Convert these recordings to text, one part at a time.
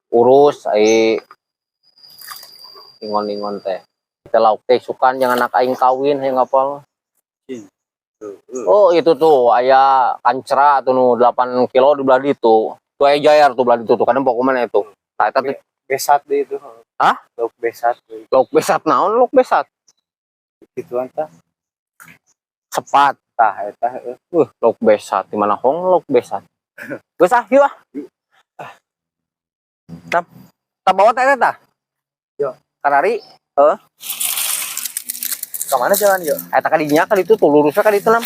Urus ai ingon-ingon teh. Kita lauk teh sukan yang anak aing kawin hayang ngapal. Oh itu tuh aya kancra tuh nu 8 kilo di belah ditu. Tuh aya jayar tuh belah ditu tuh kadang pokoknya itu. Tah eta tuh Besat deh itu. Hah? Lauk besat deh. Lauk besat naon lauk besat? Gituan tah. Sepat. Tah eta heuh. Lauk besat di mana hong lauk besat. Geus ah, yuk ah. Tah, tah bawa teh tah. Yo. Karari, heuh. Ka mana jalan yo? Eta ka dinya ka ditu tuh lurusnya ka ditu nam.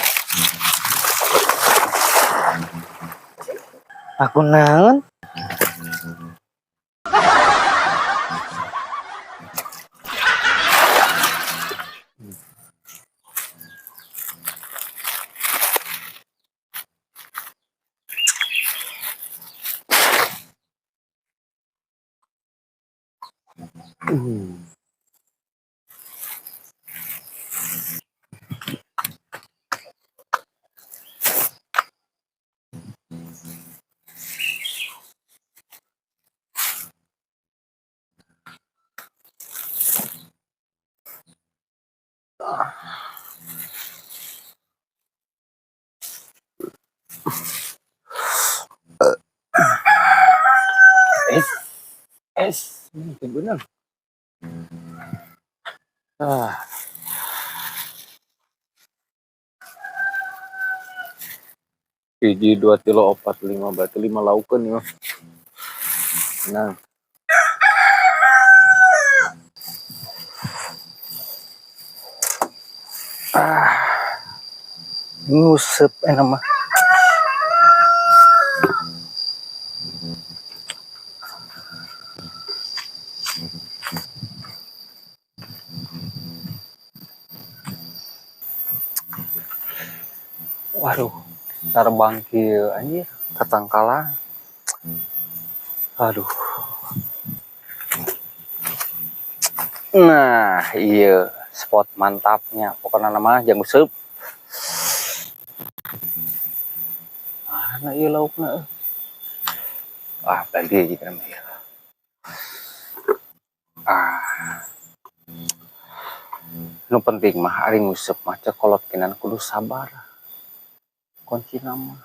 Aku naon? Es, es, bener. Ah. Hiji, 2, 3, 4, 5, berarti 5 laukeun ya. Nah. Ah. Ngusep enak mah. Waduh, terbang kieu anjir, tatangkalan. Aduh. Nah, iya spot mantapnya. Pokoknya nama jangan useup. Mana ieu laukna? Ah, tadi aja kan ya. Ah. Nu penting mah ari nguseup mah cek kolot kinan kudu sabar. Kunci nama.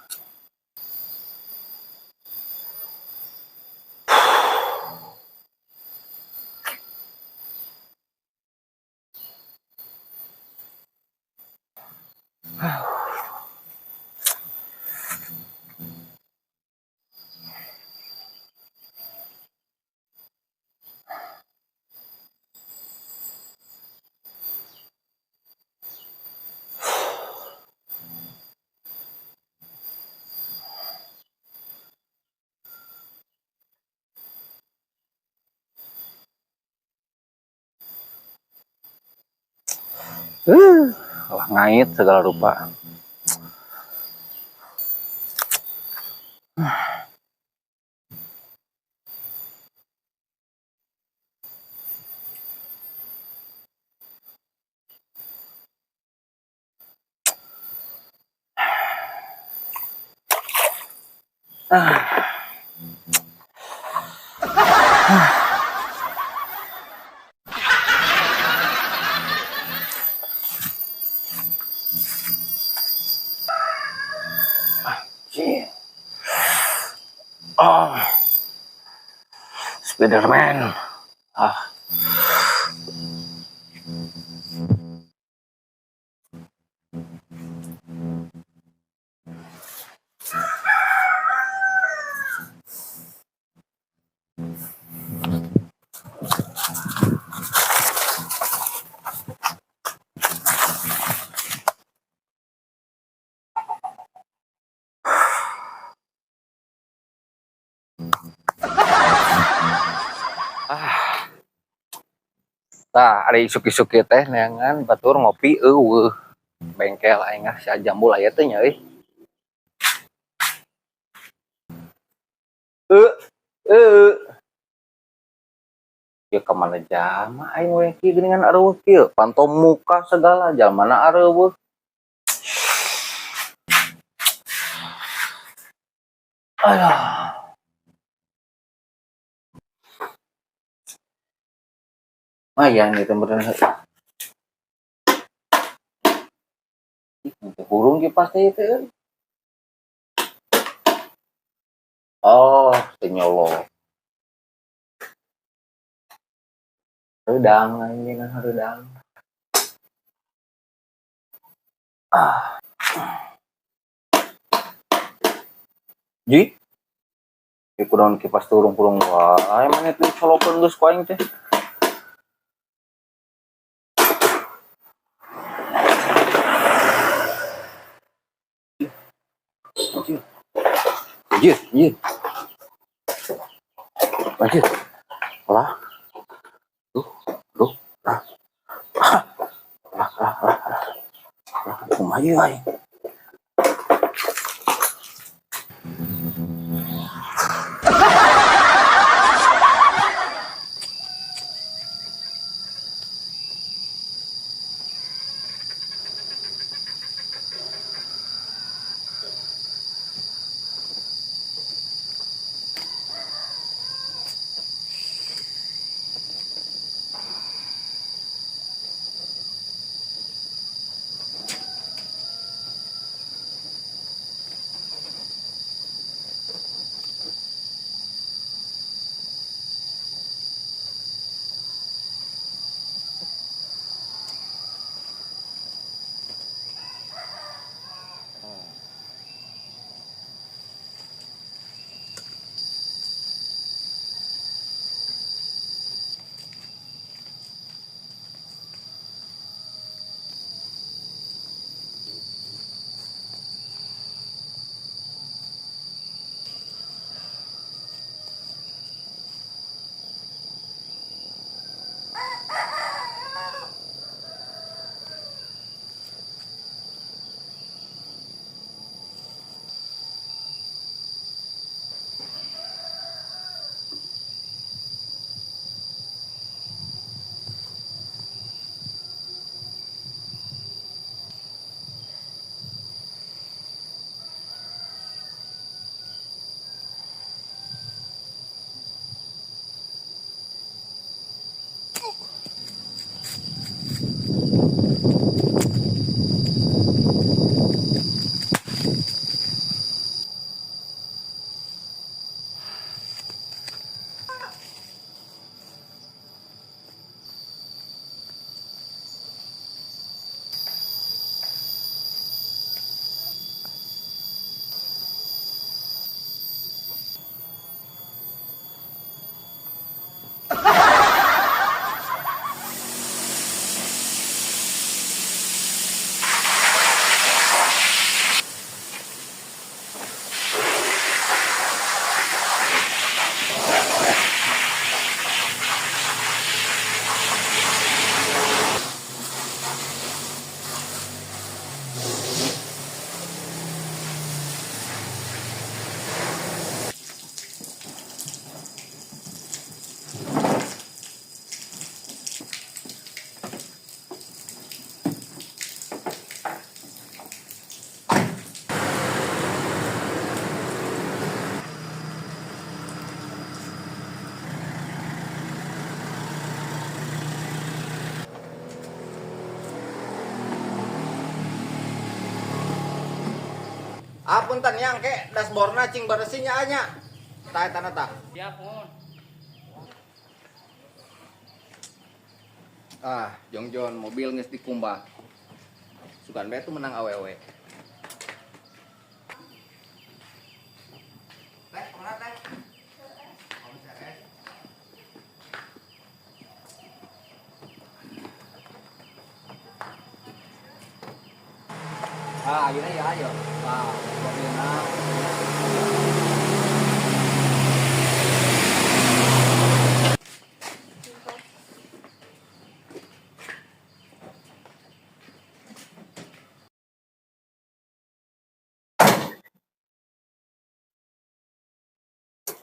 Lah ngait segala rupa. Oh, Spiderman. Ah. Tah, ari isuk-isuk ieu teh neangan batur ngopi eueuh. Bengkel aing ah si Jambul aya teh nya euy. Ya kemana jama aing we kieu geuningan areueuh kieu, panto muka segala jalmana areueuh. Aduh. Lumayan itu bener. Ih, hurung kipas teh itu. Oh, teu nyolok. Hareudang anjing, hareudang. Ah. Ji. Ieu kunaon kipas teh hurung-hurung wae, maneh teh colokeun geus ku aing teh. Anjir. Anjir, anjir. Anjir. Lah. Duh, duh, lah. Lah, lah, lah, lah. Lah, kumaha ieu aing? Apunten yang ke dashboardna cing bersih nya nya. Tah eta na tah. Siap, mun. Ah, jongjon mobil geus dikumbah. Sugan bae tuh menang awewe. Teh, kumaha teh? Ah, ayeuna ya ayo. Wah, mobilna.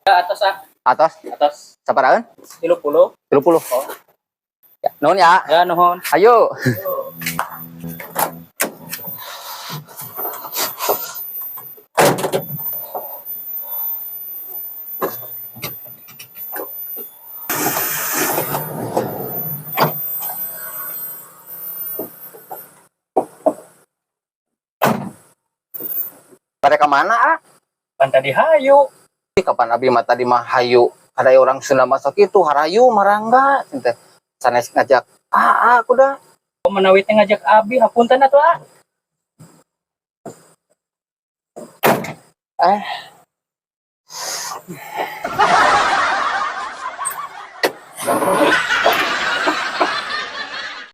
Ya, atas ah. Atos. Atas. Saparaeun? 30. 30. Oh. Ya, nuhun ya. Ya, nuhun. Ayo. Pada ka mana ah? Pan tadi hayu. Ih, kapan abi mah tadi mah hayu. Ada orang Sunda masuk itu harayu marangga teh. Sanes ngajak ah, ah kuda. Menawi teh ngajak abi, hapunten atuh ah. Eh.